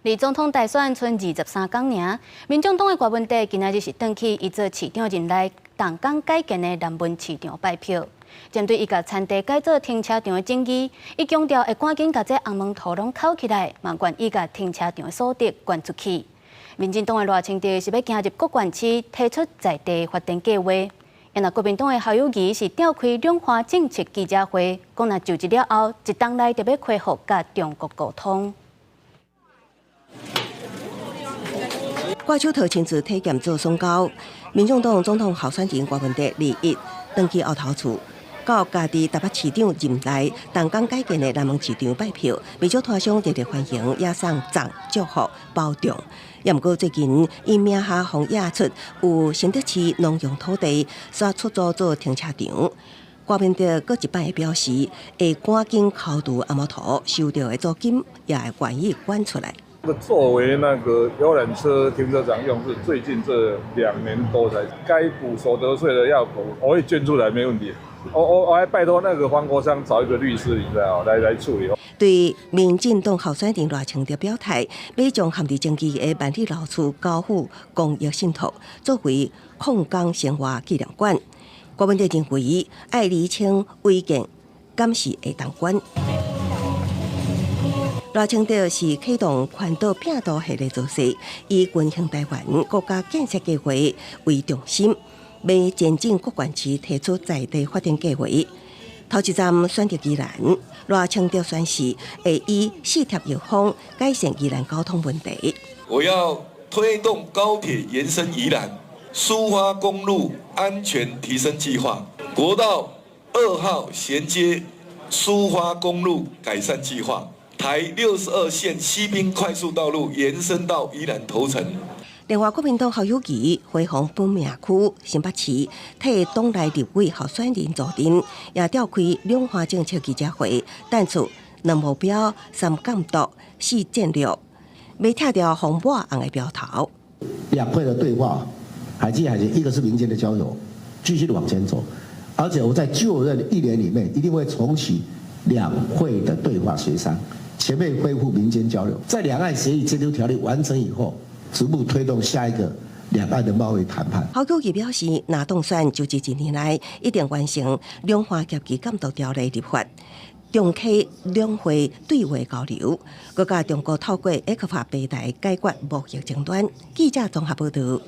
離總統大選賰23工爾，民眾黨的柯文哲今仔日是轉去伊做市長任內動工改建的南門市場拜票。針對伊共田地改做停車場的爭議，伊強調會趕緊共這紅毛土攏摳起來，嘛願意共停車場的所得捐出去。民進黨的賴清德是欲行入各縣市提出在地發展計劃。若國民黨的侯友宜是召開兩岸政策記者會，講若就職了後，一冬內就欲恢復佮中國溝通。掛手套親自體驗做爽膠，民眾黨總統候選人柯文哲21轉去後頭厝，到家己台北市長任內動工改建的南門市場拜票，民眾攤商熱烈歡迎，也送讚祝福保重。也毋過最近伊名下予驗出有新竹市農用土地煞出租做停車場，柯文哲閣一擺表示，會趕緊扣除紅毛土收著的租金，也會願意捐出來。作為那個遊覽車停車場用，是最近這2年多才該補所得稅的要補，我會捐出來沒問題。我還拜託那個黃國昌找一個律師，你知道來處理。對民進黨候選人賴清德表態，欲將陷佇爭議的萬里老厝交付公益信託，作為礦工生活紀念館。柯文哲認為愛釐清違建，敢是會當捐。賴清德是啟動環島拚道系列造勢，以軍興台灣國家建設計劃為重心，欲前進各縣市提出在地發展計劃。頭一站選擇宜蘭，賴清德宣示會以四貼藥方改善宜蘭交通問題。我要推動高鐵延伸宜蘭，蘇花公路安全提升計劃，國道2號銜接蘇花公路改善計劃。台62線西濱快速道路延伸到宜蘭頭城。另外，國民黨侯友宜回訪本命區新北市，替黨內立委候選人助陣，也召開兩岸政策記者會，提出兩目標、三監督、四戰略，欲拆掉予抹紅的標頭。兩會的對話，海基海峽，一個是民間的交流，繼續往前走，而且我在就任一年裡面，一定會重啟兩會的對話協商。全面恢復民間交流，在兩岸協議監督條例完成以後，逐步推動下一個兩岸的貿易談判。侯友宜表示，若當選就職一年內，一定完成兩岸協議監督條例立法，重啟兩會對話交流，閣佮中國透過 ECFA 平台解決貿易爭端。記者綜合報導。